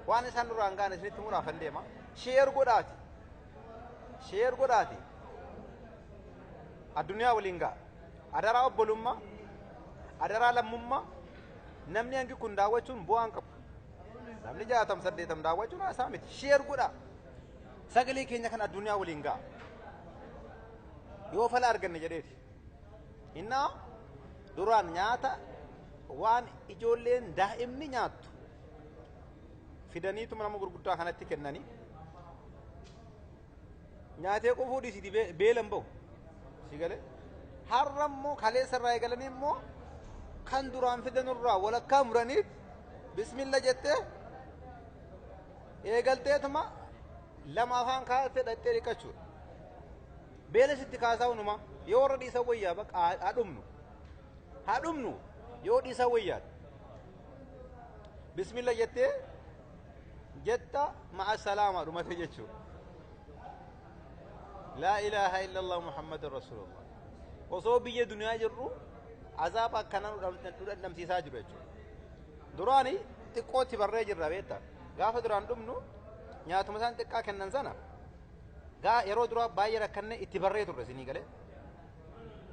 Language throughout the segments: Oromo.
Waan isaan nurraan ga'an isinitti muraafan deema. Share godhaati. Share godhaati. Addunyaa waliin ga'a. Adaraa obbolummaa, adaraa lammummaa, namni hangi kun daawwachuun bu'aan qabu. Namni 60 80 daawwachuun haasaa miti. Share godhaa. Sagalee keenya kan addunyaa waliin ga'a. Yoo fala arganne jedheeti. Innaa duraan nyaata waan ijoolleen daa'imni nyaattu fidaniituma nama gurguddaa kanatti kennanii nyaatee qufuu dhiisiti beela hin bahu. Si galee? Har'a immoo kaleessa irraa eegalanii immoo kan duraan fidanurraa walakkaa muranii bismilla jettee eegalteetuma lama afaan kaa'attee dhaqxee dhiqachuudha. Beela sitti kaasaa hunuma yoo warra dhiisan wayyaa bakka haa dhumnu. Haa dhumnu yoo dhiisan wayyaa. Bismilla jettee jetta ma'a salaama dhumate jechuudha. Laa ilaaha illallah Muhammadur Rasulullah. Osoo biyya duniyaa jirru azaaba akkanaa nu dhandhamsiisaa jiru jechuudha. Duraani xiqqootti barree jirra beektaa. Gaafa duraan dhumnu nyaatuma isaan xiqqaa kennan sana gaa yeroo duraa baay'ee rakkanne itti barree turre isinii galee.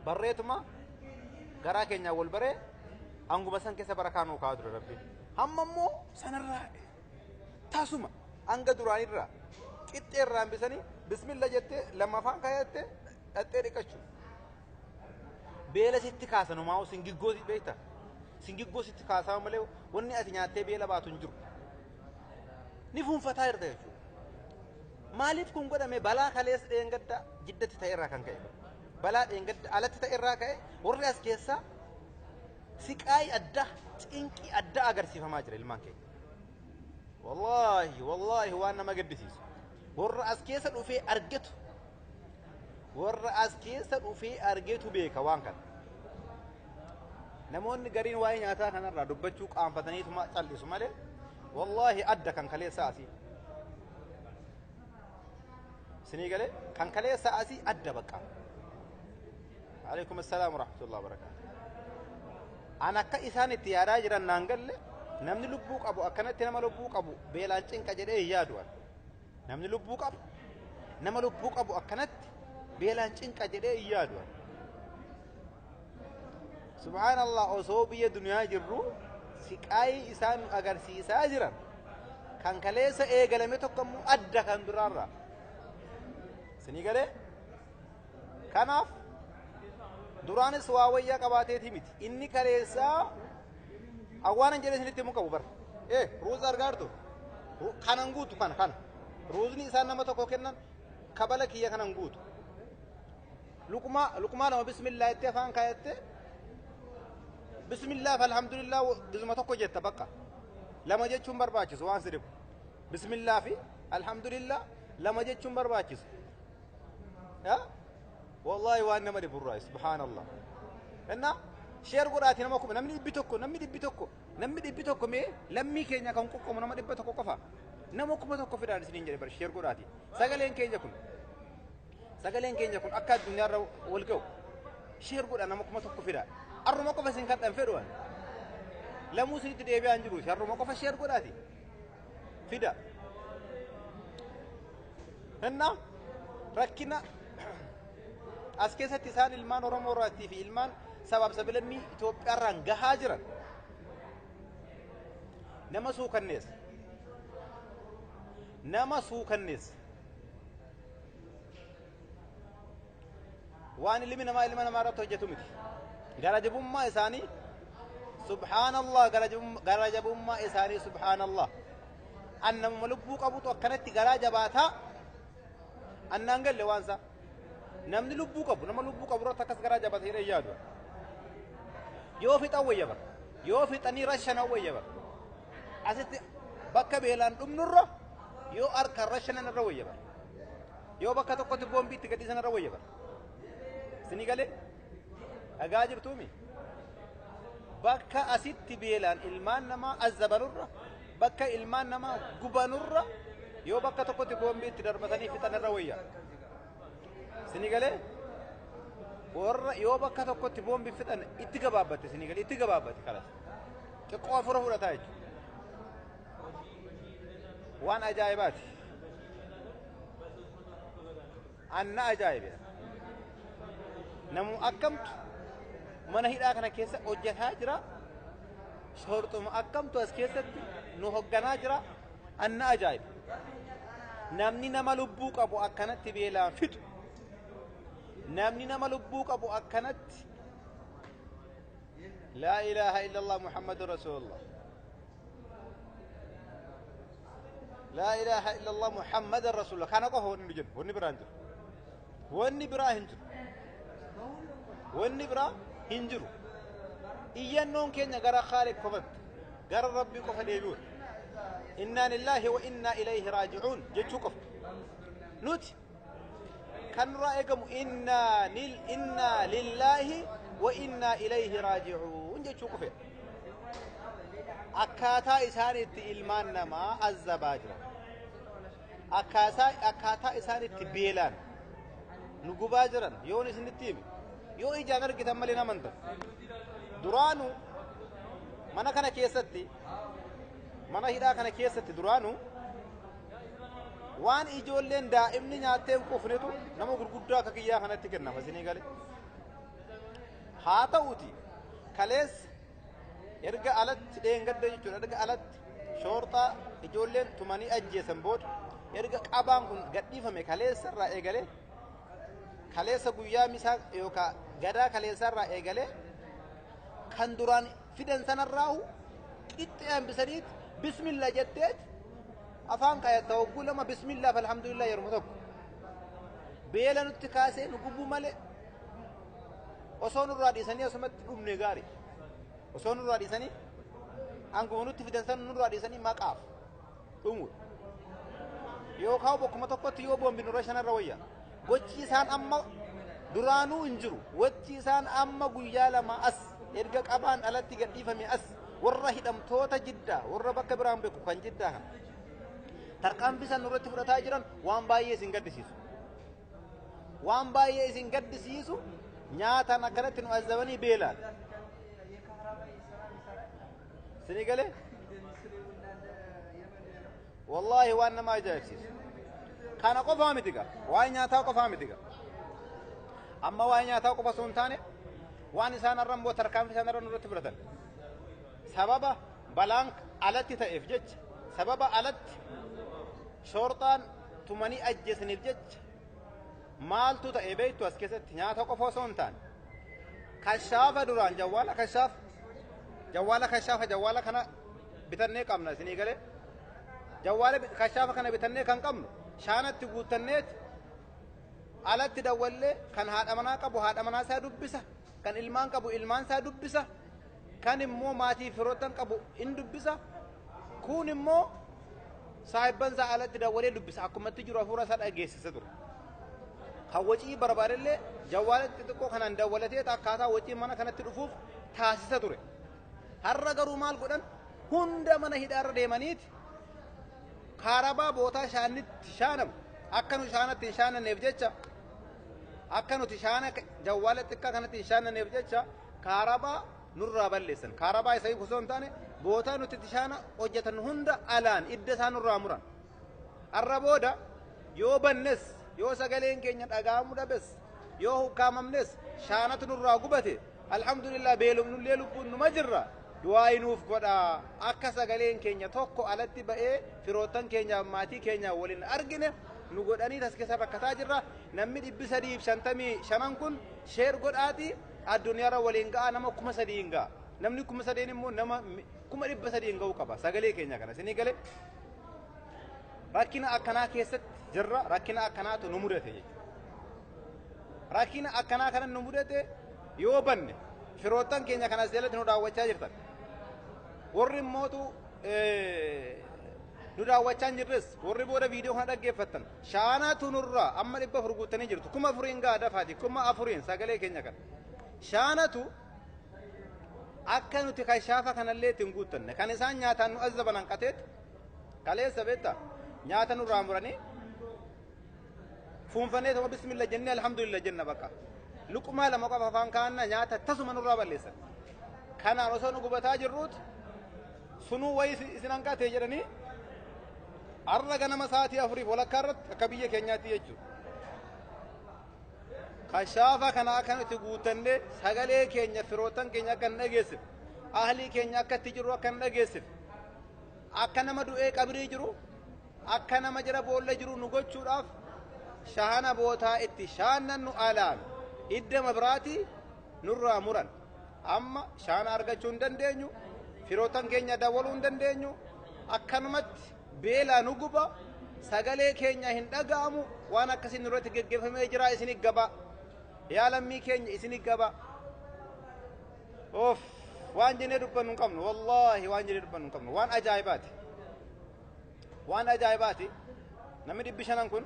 Barreetuma garaa keenyaan wal baree hanguma san keessa barakaa nuu kaa'aa ture Rabbiin. Hamma immoo sanarraa tasuma hanga duraanirraa qixxee irraa hambisanii bismilla jettee lama afaan kaayattee dhaxxee dhiqachuu. Beela sitti kaasan homaa singiggoo beekta. Singiggoo sitti kaasaa malee wanni ati nyaattee beela baatu hin jiru. Ni fuunfataa jirta jechuudha. Maaliif kun godhame? Balaa kaleessa dheengadda Jiddatti ta'e irraa kan ka'e. Balaa dheengadda alatti ta'e irraa ka'e warri as keessaa siqaayii addaa, cinqii addaa agarsiifamaa jira ilmaan keenya. Wallaahi, wallaahi waan nama gaddisiisu. Warra as keessa dhufee argetu, warra as keessa dhufee argetu beeka waan kana. Namoonni gariin waa'ee nyaataa kanarraa dubbachuu qaanfataniituma callisu malee wallaahi adda kan kaleessaa asii. Isinii galee kan kaleessa asii adda bakka. Alaikum assalaam warahmatullahi wabarakatuh. An akka isaan itti yaadaa jiran naan galle. Namni lubbuu qabu akkanatti nama lubbuu qabu beelaan cinqa jedhee hin yaadu an. Namni lubbuu qabu nama lubbuu qabu akkanatti beelaan cinqa jedhee hin yaadu an. Subhaanallah, osoo biyya duniyaa jirru siqaayii isaan nu agarsiisaa jiran kan kaleessa eegalame tokko immoo adda kan duraarraa. Isinii galee? Kanaaf duraanis waa wayyaa qabaateeti miti. Inni kaleessaa awwaanan jedhee isinitti himuu qabu bara. Ruuza argaa jirtu? Kanan guutu kana kana. Ruuzni isaan nama tokko kennan kabala kiyya kanan guutu. Luqmaa luqmaa lama bismillah jettee afaan kaayattee bismillah fi alhamdulillah gizuma tokko jetta bakka. Lama jechuun barbaachisu waan si dhibu. Bismillah fi alhamdulillah lama jechuun barbaachisu. Yaa? Wallahi waan nama dhibu irraa subhaanallah. Inna share godhaati nama kuma namni 100, namni 100, namni 100 mee lammii keenya kan qoqqomu nama 100 qofa. Nama 1000 fidaan isiniin jedhe bar share godhaati. Sagaleen keenya kun akka addunyaarra wal ga'u share godha, nama 1000 fidaa. Arruma qofa isin kadhan fedhu ani. Lamuu isinitti deebi'aa hin jiru. Arruma qofa share godhaati. Fida. Inna rakkina as keessatti isaan ilmaan Oromoo irratti fi ilmaan sabaaf sablammii Itoophiyaarraan gahaa jiran nama suukanneessa. Nama suukanneessa. Waan ilmi namaa ilma namaa irratti hojjetu miti. Gara jabummaa isaanii subhaanallah, gara jabummaa isaanii subhaanallah. An namuma lubbuu qabutu akkanatti garaa jabaataa annaan galle waan isaa. Namni lubbuu qabu nama lubbuu qabu irratti akkas garaa jabaata jedhee yaadu. Yoo fixan wayya bara. Yoo fixanii rashanan wayya bara. Asitti bakka beelaan dhumnurra yoo harkaan rashanan irra wayya bara. Yoo bakka tokkotti boombii itti gadhiisan irra wayya bara. Isinii galee? Dhagaa jirtuumi? Bakka asitti beelaan ilmaan namaa azzabanurra, bakka ilmaan namaa gubanurra yoo bakka tokkotti boombii itti darbatanii fixan irra wayya. Isinii galee? Warra yoo bakka tokkotti boombii fixan itti gabaabbatte, isinii galee, itti gabaabbatte kalas. Xiqqoo afura fudhataa jechuudha. Waan ajaa'ibaati. Anna ajaa'ibe. Namu akkamtu mana hidhaa kana keessa hojjetaa jira. Soorxuma akkamtu as keessatti nu hogganaa jira. Anna ajaa'ibe. Namni nama lubbuu qabu akkanatti beelaan fixu. Namni nama lubbuu qabu akkanatti laa ilaaha illallah Muhammadun Rasuulullah. Laa ilaaha illallah Muhammadan Rasuulullah. Kana qofa wanni nu jennu, wanni biraa hin jiru. Wanni biraa hin jiru. Wanni biraa hin jiru. Iyyannoon keenya gara Khaaliq qofatti, gara Rabbii qofa deebi'uudha. Innaa lillaahi wa innaa ilayhi raaji'uun jechuu qofa. Nuti kan nurraa eegamu innaa lillaahi wa innaa ilayhi raaji'uun jechuu qofa. Akkaataa isaan itti ilmaan namaa azzabaa jiran. Akkaataa isaan itti beelaan nu gubaa jiran yoon isinitti hime yoo ijaan argitan malee hin amantan. Duraanuu mana kana keessatti, mana hidhaa kana keessatti duraanuu waan ijoolleen daa'imni nyaattee hin quufnetu nama gurguddaa akka kiyyaa kanatti kennama isinii gale. Haa ta'uti kaleessa erga alatti dheengadda jechuudha, erga alatti shoorxaa ijoolleen tumanii ajjeesan booda erga qabaan kun gadhiifame kaleessa irraa eegalee, kaleessa guyyaa misaa yookaan gadaa kaleessa irraa eegalee kan duraan fidan sanarraahu qixxee hambisaniit bismillah jetteet afaan kaayatta hogguu lama bismillah alhamdulillah yeruma tokko beela nutti kaasee nu gubuu malee osoo nurraa dhiisanii asumatti dhumne gaarii. Osoo nurraa dhiisanii hanguma nutti fidan sana nurraa dhiisanii maqaaf dhumuudha. Yookaan bokkuma tokkotti yoo boombi nurra shanarra wayya. Gochi isaan amma duraanuu hin jiru. Gochi isaan amma guyyaa lama as erga qabaan alatti gadhiifame as warra hidhamtoota Jiddaa warra bakka biraan beeku kan Jiddaa kana. Tarkaanfii isaan nurratti fudhataa jiran waan baay'ee isin gaddisiisu. Waan baay'ee isin gaddisiisu nyaataan akkanatti nu azzabanii beelaan. Isinii galee? Wallaahi waan nama ajaa'ibsiisu. Kana qofaa miti gaa. Waa'ee nyaataa qofaa miti gaa. Amma waa'ee nyaataa qofa osoo hin taane waan isaan irra immoo tarkaanfii isaan irra nurratti fudhatan. Sababa balaan alatti ta'eef jecha, sababa alatti shoorxaan tumanii ajjeesaniif jecha maaltu ta'e beektu as keessatti nyaata qofa osoo hin taane kashaafa duraan jawwaala kashaafa jawwaala kashaafa jawwaala kana bitannee qabna isinii galee jawwaala kashaafa kana bitannee kan qabnu shaanatti guuttanneet alatti dawwallee kan haadha manaa qabu haadha manaa isaa dubbisa, kan ilmaan qabu ilmaan isaa dubbisa, kan immoo maatii firoottan qabu in dubbisa, kun immoo saahibban isaa alatti dawwalee dubbisa akkumatti jiru hafuura isaa dhageessisa ture. Kan wacii barbaadellee jawwaala xixiqqoo kanaan dawwalatee akkaataa wacii mana kanatti dhufuuf taasisa ture. Har'a garuu maal godhan hunda mana hidhaarra deemaniiti kaarabaa bootaa shaanitti shaanamu akka nu shaanatti hin shaananneef jecha, akka nuti shaana jawwaala xiqqaa kanatti hin shaananneef jecha kaarabaa nurraa balleessan. Kaarabaa isa osoo hin taane bootaa nuti itti shaana hojjetan hunda alaan idda isaa nurraa muran. Har'a booda yoo bannes, yoo sagaleen keenya dhaga'amuu dhabes, yoo hukkaamamnes shaanatu nurraa gubate alhamdulillah beelofnullee lubbuun numa jirra. Du'aa nuuf godhaa akka sagaleen keenya tokko alatti ba'ee firoottan keenyaaf maatii keenya waliin argine nu godhanii tas keessa rakkataa jirra. Namni 355 kun share godhaati addunyaarra waliin ga'a nama 3,000 hin ga'a. Namni 3,000 immoo nama 300,000 hin ga'uu qaba sagalee keenya kana isinii galee. Rakkina akkanaa keessatti jirra, rakkina akkanaatu nu mudate jechuudha. Rakkina akkanaa kana nu mudate yoo banne firoottan keenya kanas jalatti nu daawwachaa jirtan. Warri immootu nu daawwachaa hin jirres warri booda viidiyoo kana dhaggeeffattan shaanatu nurraa amma 400 guuttanii jirtu. 4,000 ga'a dafaati, 4,000 sagalee keenya kana. Shaanatu akka nuti kashaafa kanallee ittiin guuttanne kan isaan nyaataan nu azzaban hanqateet kaleessa beektaa nyaata nurraa muranii fuunfannee tokko bismillah jennee alhamdulillah jenna bakka. Luqmaa lama qofa afaan kaa'anna nyaata tasuma nurraa balleessan. Kanaan osoo nu gubataa jirruut sunuu wayii isin hanqate jedhanii Har'a ganama sa'aatii 4:30 irratti akka biyya keenyaatti jechuudha. Kashaafa kana akka nuti guutannee sagalee keenya firoottan keenya akka hin dhageessifne, ahlii keenya akka itti jirru akka hin dhageessifne, akka nama du'ee qabrii jiru, akka nama jara boolla jiru nu gochuudhaaf shahana bootaa itti shaannannu alaan idda mabraatii nurraa muran. Amma shaana argachuu hin dandeenyu, firoottan keenya dawwaluu hin dandeenyu, akkanumatti beelaa nu guba, sagalee keenya hin dhaga'amu, waan akkasii nurratti geggeeffamee jira isin gaba. Yaa lammii keenya isin gaba. Of waan jennee dubbannu hin qabnu, wallaahi waan jennee dubbannu hin qabnu, waan ajaa'ibaati. Waan ajaa'ibaati. Namni 500 kun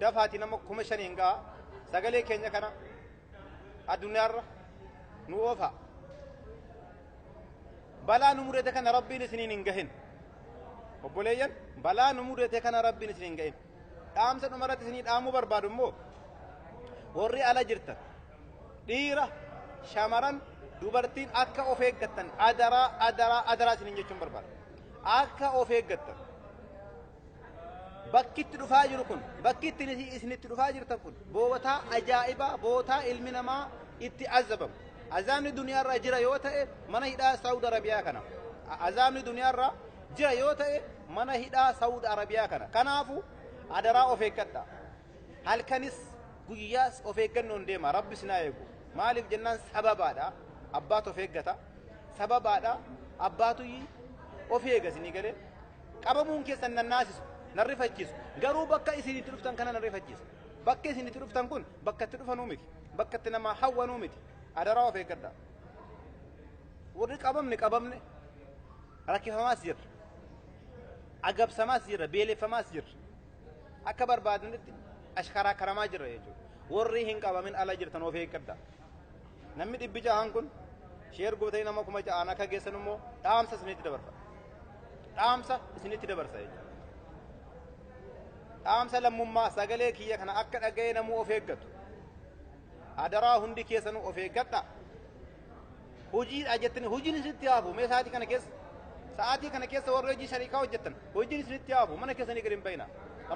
dafaatii nama 5,000 ga'a. Sagalee keenya kana addunyaarra nu oofa. Balaa nu mudate kana Rabbiin isiniin hin gahin. Obboleeyyan, balaa nu mudate kana Rabbiin isiniin hin gahin. Dhaamsa dhumarratti isinii dhaamuu barbaadu immoo warri ala jirtan dhiira, shamaran, dubartiin akka of eeggattan adaraa adaraa adaraa isiniin jechuun barbaada. Akka of eeggattan. Bakki itti dhufaa jiru kun, bakki itti isinitti dhufaa jirtan kun bootaa ajaa'ibaa, bootaa ilmi namaa itti azabamu. Azaabni duniyaarra jira yoo ta'e mana hidhaa Saawud Arabiyaa kana. Azaabni duniyaarra jira yoo ta'e mana hidhaa Saawud Arabiyaa kana. Kanaafuu adaraa of eeggadha. Halkanis guyyaas of eeggannoon deema. Rabbi isin haa eegu. Maaliif jennaan sababaadha. Abbaatu of eeggata. Sababaadha. Abbaatu of eega isinii galee. Qabamuun keessan nan naasisu, nan rifachiisu. Garuu bakka isin itti dhuftan kana nan rifachiisa. Bakka isin itti dhuftan kun bakka itti dhufanuu miti. Bakka itti namaa hawwanuu miti. Adaraa of eeggadha. Warri qabamne qabamne rakkifamaas jirra. Agabsamaas jirra, beeleffamaas jirra. Akka barbaadanitti ashkaraa karamaa jirra jechuudha. Warri hin qabamin ala jirtan of eeggadha. Namni 600 kun share gootanii nama 6,000 akka geessan immoo dhaamsa isinitti dabarfa. Dhaamsa isinitti dabarsa jechuudha. Dhaamsa lammummaa sagalee kiyya kana akka dhaga'ee namuu of eeggatu. Adaraa hundi keessanuu of eeggadha. Hojiidha jettanii hojiin isinitti haafu mee sa'aatii kana keessa. Sa'aatii kana keessa warri hojii shariikaa hojjettan hojiin isinitti haafu mana keessanii gadi hin bayina.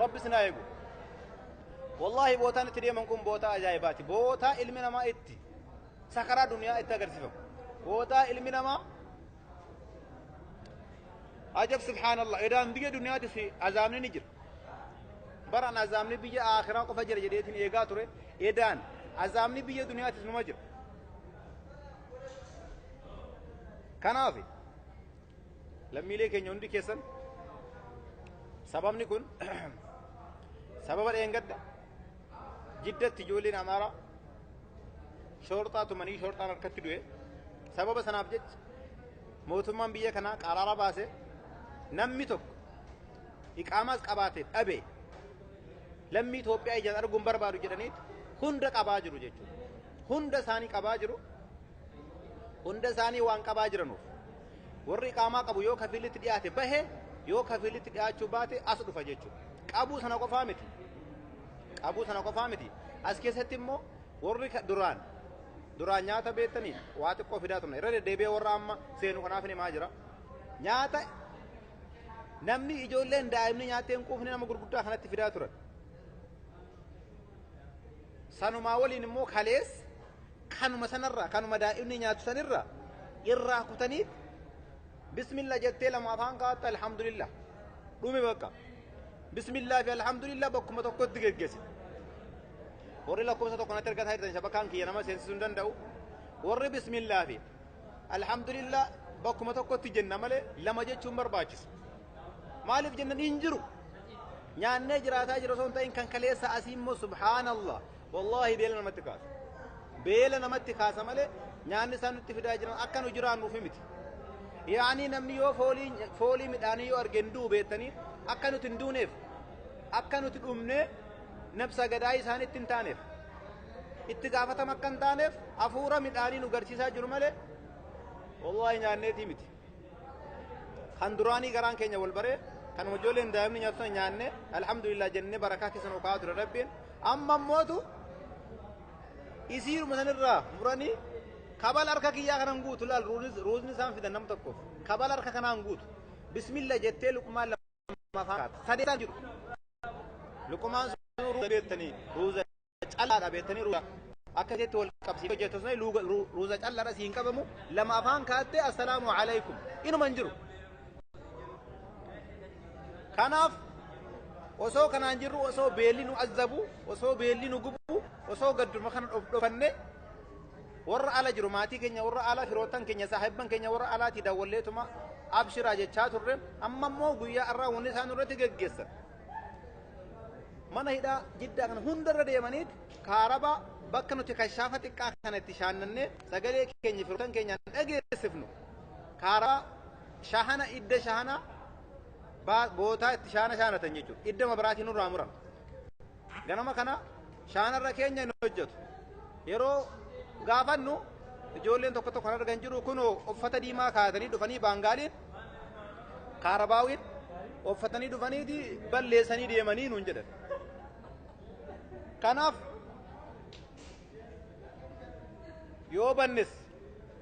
Rabbi isin haa eegu. Wallaahi bootaan itti deeman kun bootaa ajaa'ibaati. Bootaa ilmi namaa itti sakaraa duniyaa itti agarsiifamu. Bootaa ilmi namaa ajab subhaanallah edaan biyya duniyaatis azaabni ni jira. Baran azaabni biyya akhiraa qofa jira jedheetiin eegaa ture. Edaan azaabni biyya duniyaatis numa jira. Kanaaf lammiilee keenya hundi keessan sababni kun sababa dheengadda Jiddatti ijoolleen Amaaraa shoorxaa tumanii shoorxaan harkatti du'e. Sababa sanaaf jecha mootummaan biyya kanaa qaraara baase namni tokko iqaamaas qabaate dhabe lammii Itoophiyaa ijaan arguun barbaadu jedhaniit hunda qabaa jiru jechuudha. Hunda isaanii qabaa jiru. Hunda isaanii waan qabaa jiranuuf. Warri iqaamaa qabu yoo kafiilitti dhiyaate bahe, yoo kafiilitti dhiyaachuu baate as dhufa jechuudha. Qabuu sana qofaa miti. Qabuu sana qofaa miti. As keessatti immoo warri duraan nyaata beektanii waa xiqqoo fidaa turan. Irra deddeebi'ee warra amma seenu kanaaf himaa jira. Nyaata namni ijoolleen daa'imni nyaattee hin quufne nama gurguddaa kanatti fidaa turan. Sanumaa waliin immoo kalees kanuma sanarraa kanuma daa'imni nyaatu sanirraa irraa kutanii bismillah jettee lama afaan kaa'atta alhamdulillah dhume bakka bismillah fi alhamdulillah bakkuma tokkotti geggeesse. Warri lakkoofsa tokko natti argataa jirtan shabakaan kiyya nama seensisuu hin danda'u. Warri bismillah fi alhamdulillah bakkuma tokkotti jenna malee lama jechuun barbaachisa. Maaliif jennan hin jiru. Nyaannee jiraataa jiru osoo hin ta'in kan kaleessa asii immoo subhaanallah wallaahi beela namatti kaasa. Beela namatti kaasa malee nyaanni isaan nutti fidaa jiran akka nu jiraannuuf miti. Yaanii namni yoo foolii midhaanii yoo arge hin du'u beektanii akka nuti hin duuneef akka nuti dhumnee nabsa gadaa isaanitti hin taaneef itti gaafatama akka hin taaneef hafuura midhaanii nu garsiisaa jiru malee wallaahi nyaanneetii miti. Kan duraanii garaan keenya wal baree kan ijoolleen daa'imni nyaatu sana nyaannee alhamdulillah jennee barakaa keessa nu kaa'aa ture Rabbiin. Amma immootu isiiruma sanirraa muranii kabala harka kiyyaa kanan guutu laal ruuzni isaan fidan nam tokkoof kabala harka kanaan guutu bismillah jettee luqmaa Afaan sadeetaan jiru. Luqmaan sun beektanii ruuza callaadha beektanii ruuza akka itti wal qabsiifee hojjetu sun ruuza callaadha siin qabamu lama afaan kaattee assalaamu alaykum inuma hin jiru. Kanaaf osoo kanaan jirru, osoo beelli nu azzabu, osoo beelli nu gubu, osoo gadduma kana dhofanne, warra ala jiru, maatii keenya warra ala, firoottan keenya, saahibban keenya warra alaatii daawwalleetuma abshiraa jechaa turre. Amma immoo guyyaa irraa wanni isaan irratti geggeessan, mana hidhaa Jiddaa kana hundarra deemaniit kaaraba bakka nuti kashaafa xiqqaa kana itti shaannannee sagalee keenya firoottan keenyaan dhageessifnu, kaaraba shahana idda shahana bootaa itti shaana shaanatan jechuudha. Idda mabiraatiin nurraa muran. Ganama kana shaanarra keenya hin hojjetu. Yeroo gaafannu ijoolleen tokko tokko kan argan jiru, kunoo uffata diimaa kaatanii dhufanii, baangaaliin kaarabaawiin uffatanii dhufaniiti balleessanii deemanii nuun jedhan. Kanaaf yoo bannes,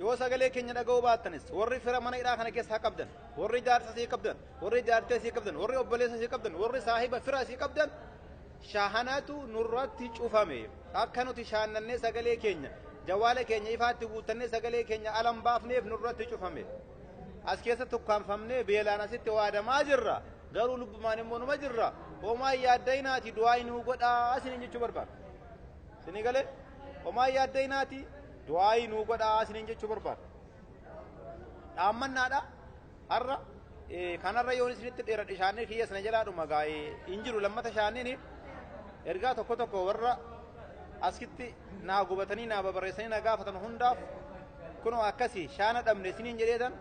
yoo sagalee keenya dhaga'uu baattanis, warri fira mana hidhaa kana keessaa qabdan, warri jaarsa sii qabdan, warri jaartee sii qabdan, warri obboleessa sii qabdan, warri saahiba fira sii qabdan, shahanatu nurratti cufame, akka nuti shaannannee sagalee keenya jawaala keenya ifaatti guuttannee sagalee keenya alan baafneef nurratti cufame. As keessa tukkaanfamnee beelaan asitti waadamaa jirra, garuu lubbumaan immoo numa jirra. Homaa yaaddayinaati, du'aa nuu godhaa isiniin jechuu barbaada. Isinii galee? Homaa yaaddayinaati, du'aa nuu godhaa isiniin jechuu barbaada. Dhaammannaadha. Har'a kanarra yoon isinitti dheeradhe shaannii kiyya sana jalaa dhuma gaa'ee hin jiru. Lammata shaanniin ergaa tokko tokko warra asitti naa gubatanii naa babarreessanii na gaafatan hundaaf kunoo akkasii shaana dhabne isiniin jedheetan.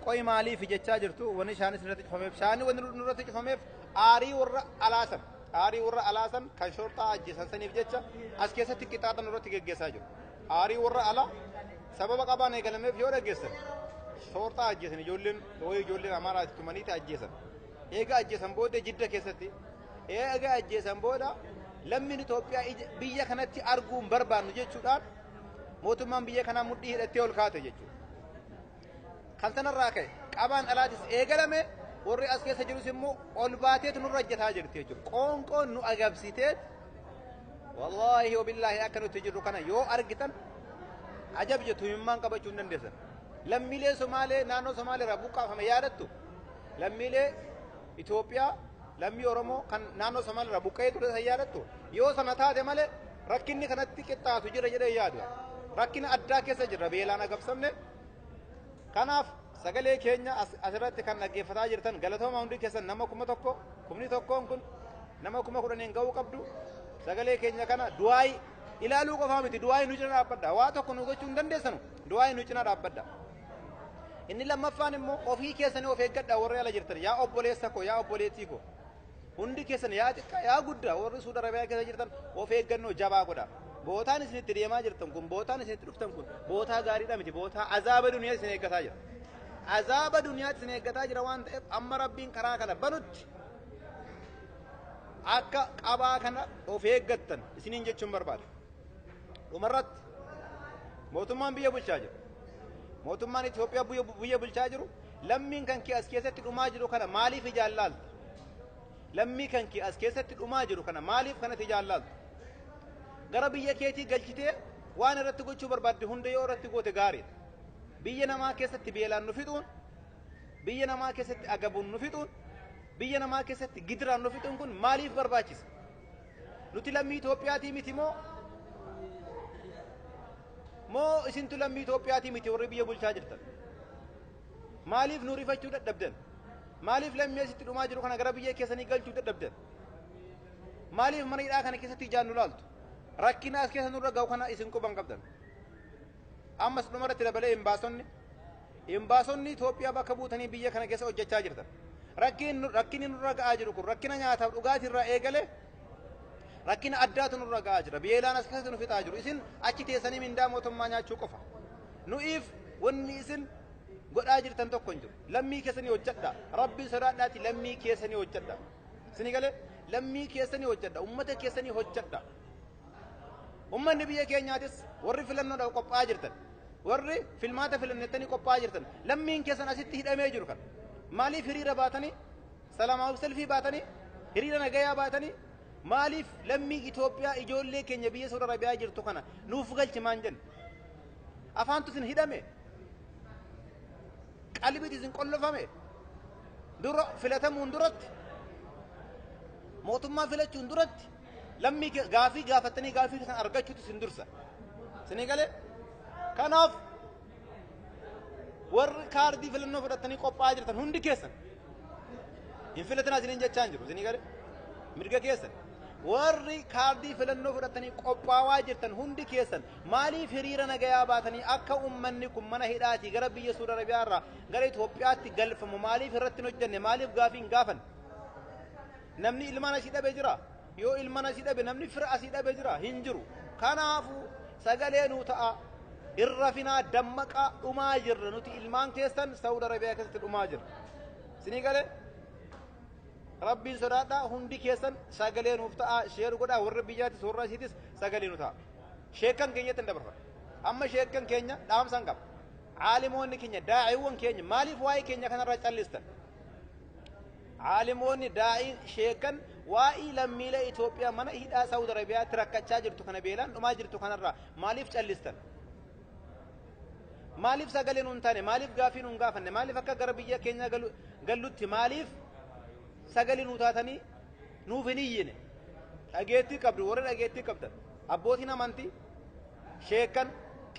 Qo'i maaliif jechaa jirtu? Wanni shaanni isinirratti cufameef, shaanni wanni nurratti cufameef, aarii warra alaasan, aarii warra alaasan kan shorxaa ajjeesan saniif jecha as keessatti qixaaxa nurratti geggeessaa jiru. Aarii warra alaa sababa qabaan eegalameef yoo dhaggeessan, shorxaa ajjeesan, ijoolleen wayii, ijoolleen Amaaraati tumaniiti ajjeesan. Eega ajjeesan booda, Jidda keessatti eega ajjeesan booda, lammiin Itoophiyaa biyya kanatti arguu hin barbaannu jechuudhaan mootummaan biyya kanaa mudhii hidhattee ol kaate jechuudha. Kan sanarraa ka'e qabaan alaatis eegalame, warri as keessa jirus immoo ol baateetu nurra hojjetaa jirti jechuudha. Qoonqoon nu agabsiteet, wallaahi wabillaahi, akka nuti jirru kana yoo argitan ajab jettu, himimmaan qabachuu hin dandeessan. Lammiilee Somaalee naannoo Somaalee irraa buqqaafame yaadattu? Lammiilee Itoophiyaa, lammii Oromoo kan naannoo Somaalee irraa buqqa'ee ture san yaadattu? Yoo sana taate malee rakkinni kanatti qixxaatu jira jedhee yaadu. Rakkina addaa keessa jirra, beelaan agabsamne. Kanaaf sagalee keenya asirratti kan dhaggeeffataa jirtan galatooma hundi keessan. Nama 1000, 10,000 kun nama 10,000n ga'uu qabdu. Sagalee keenya kana du'aayi ilaaluu qofaa miti, du'aayi nu cina dhaabbadha. Waa tokko nu gochuu hin dandeessanu, du'aayi nu cina dhaabbadha. Inni lammaffaan immoo ofii keessanii of eeggadha. Warri ala jirtan, yaa obboleessa koo, yaa obboleettii koo, hundi keessan, yaa xiqqaa yaa guddaa, warri Suudi Arabiyaa keessa jirtan of eeggannoo jabaa godha. Bootaan isin itti deemaa jirtan kun, bootaan isin itti dhuftan kun bootaa gaariidha miti, bootaa azaaba duniyaa isin eeggataa jira. Azaaba duniyaa isin eeggataa jira waan ta'eef, amma Rabbiin karaa kana banutti akka qabaa kana of eeggattan isiniin jechuun barbaada. Dhumarratti mootummaan biyya bulchaa jiru, mootummaan Itoophiyaa biyya bulchaa jiru, lammiin kan kee as keessatti dhumaa jiru kana maaliif ijaan laalta? Lammii kan kee as keessatti dhumaa jiru kana maaliif kanatti ijaan laalta? Gara biyya keetii galchitee waan irratti gochuu barbaadde hunda yoo irratti goote gaariidha. Biyya namaa keessatti beelaan nu fixuun, biyya namaa keessatti agabuun nu fixuun, biyya namaa keessatti gidiraan nu fixuun kun maaliif barbaachisa? Nuti lammii Itoophiyaatii miti moo? Moo isintu lammii Itoophiyaatii miti warri biyya bulchaa jirtan? Maaliif nu rifachuu dadhabdan? Maaliif lammii asitti dhumaa jiru kana gara biyya keessanii galchuu dadhabdan? Maaliif mana hidhaa kana keessatti ijaan nu laaltu? Rakkina as keessa nurra ga'u kana isin quban qabdan. Ammas dhumarratti dabalee imbaasonni Itoophiyaa bakka buutanii biyya kana keessa hojjechaa jirtan. Rakkinni nurra ga'aa jiru kun rakkina nyaataaf dhugaatii irraa eegale rakkina addaatu nurra ga'aa jira. Beelaan as keessatti nu fixaa jiru. Isin achi teessanii mindaa mootummaa nyaachuu qofa. Nu'iif wanni isin godhaa jirtan tokko hin jiru. Lammii keessanii hojjedha. Rabbii sodaadhaati lammii keessanii hojjedha. Isinii galee? Lammii keessanii hojjedha. Ummata keessanii hojjedha. Ummanni biyya keenyaatis warri filannoodhaaf qophaa'aa jirtan, warri filmaata filannettanii qophaa'aa jirtan, lammiin keessan asitti hidhamee jiru kan maaliif hiriira baatanii Salaamaaf selfii baatanii, hiriira nagayaa baatanii, maaliif lammii Itoophiyaa ijoollee keenya biyya Saudi Arabiyaa jirtu kana nuuf galchi maan jenna? Afaantu isin hidhame, qalbiitu isin qollofame. Dura filatamuun duratti, mootummaa filachuun duratti lammii gaafii gaafatanii gaafii san argachuutu isin dursa. Isinii galee? Kanaaf warri kaardii filannoo fudhatanii qophaa'aa jirtan hundi keessan hin filatinaa isiniin jechaa hin jiru. Isinii galee? Mirga keessan. Warri kaardii filannoo fudhatanii qophaa'aa jirtan hundi keessan maaliif hiriira nagayaa baatanii akka ummanni kun mana hidhaatii gara biyya Saudi Arabiyaa irraa gara Itoophiyaatti galfamu maaliif irratti hin hojjenne, maaliif gaafii hin gaafanne? Namni ilmaan asii dhabe jira. Yoo ilmaan asii dhabe, namni fira asii dhabe jira? Hin jiru. Kanaafuu sagalee nuu ta'a. Irra finaa, dammaqaa, dhumaa jirra. Nuti ilmaan keessan Saudi Arabiyaa keessatti dhumaa jirra. Isinii galee? Rabbiin sodaadhaa, hundi keessan sagalee nuuf ta'a, share godhaa, warra biyyaatis warra asiitis sagalee nu ta'a. Sheekkan keenyatti hin dabarfadha. Amma sheekkan keenya dhaamsan qaba. Caalimoonni keenya, daa'iiwwan keenya maaliif waa'ee keenya kanarraa callistan? Caalimoonni, daa'iin, sheekkan waa'ee lammiilee Itoophiyaa mana hidhaa Saudi Arabiyaatti rakkachaa jirtu kana, beelaan dhumaa jirtu kanarraa maaliif callistan? Maaliif sagalee nuun taane? Maaliif gaafii nuun gaafanne? Maaliif akka gara biyya keenyaa gallutti maaliif sagalee nuu taatanii nuuf hin iyyine? Dhageettii qabdu, warri dhageettii qabdan, abbootiin amantii, sheekkan,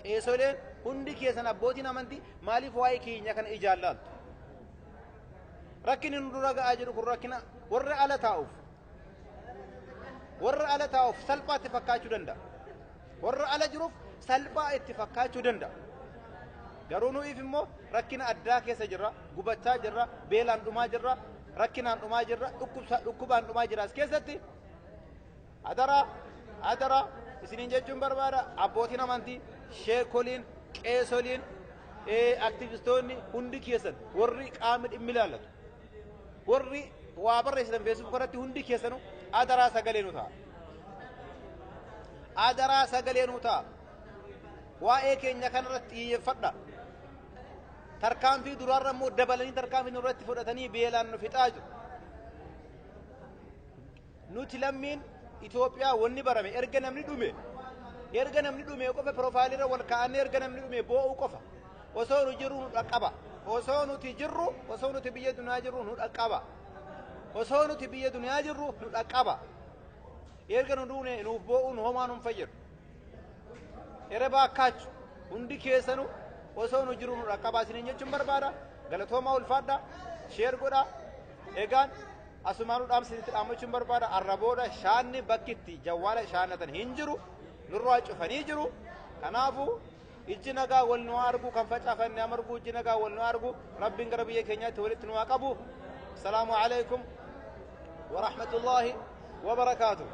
qeesoleen hundi keessan, abbootiin amantii maaliif waa'ee keenya kana ijaan laaltu? Rakkinni nu dura ga'aa jiru kun rakkina warra ala taa'uuf salphaa itti fakkaachuu danda'a. Warra ala jiruuf salphaa itti fakkaachuu danda'a. Garuu nuyiif immoo rakkina addaa keessa jirra, gubachaa jirra, beelaan dhumaa jirra, rakkinaan dhumaa jirra, dhukkubaan dhumaa jirra. As keessatti adaraa, adaraa isiniin jechuun barbaada, abbootiin amantii, sheekoliin, qeesoliin, aktivistoonni hundi keessan, warri qaamni dhimmi ilaallatu, warri waa barreessitan Facebook irratti hundi keessanu adaraa sagalee nu ta'a. Adaraa sagalee nu ta'a. Waa'ee keenya kanarratti xiyyeeffadha. Tarkaanfii duraarra immoo dabalanii tarkaanfii nurratti fudhatanii beelaan nu fixaa jiru. Nuti lammiin Itoophiyaa wanni barame erga namni dhume qofa profile irra wal kaa'annee erga namni dhume boo'uu qofa. Osoo nu jirru nu dhaqqaba. Osoo nuti jirru, osoo nuti biyya duniyaa jirru nu dhaqqaba. Osoo nuti biyya duniyaa jirru nu dhaqqaba. Erga nu duune nuuf boo'uun homaa nu hin fayyadu. Ere baakkaachu, hundi keessanu osoo nu jiru nu dhaqqabaa isiniin jechuun barbaada. Galatoomaa, ulfaadha. Share godhaa. Egaan asumaanuu dhaamsa isinitti dhaammachuun barbaada. Arra booda shaanni bakki itti jawwaala shaannatan hin jiru. Nurraa cufanii jiru. Kanaafuu ijji nagaa wal nu argu, kan facaafanne amargu, ijji nagaa wal nu argu, Rabbiin gara biyya keenyaatti walitti nu haa qabu. Salaamu alaikum wa rahmatullaahi wa barakaatuh.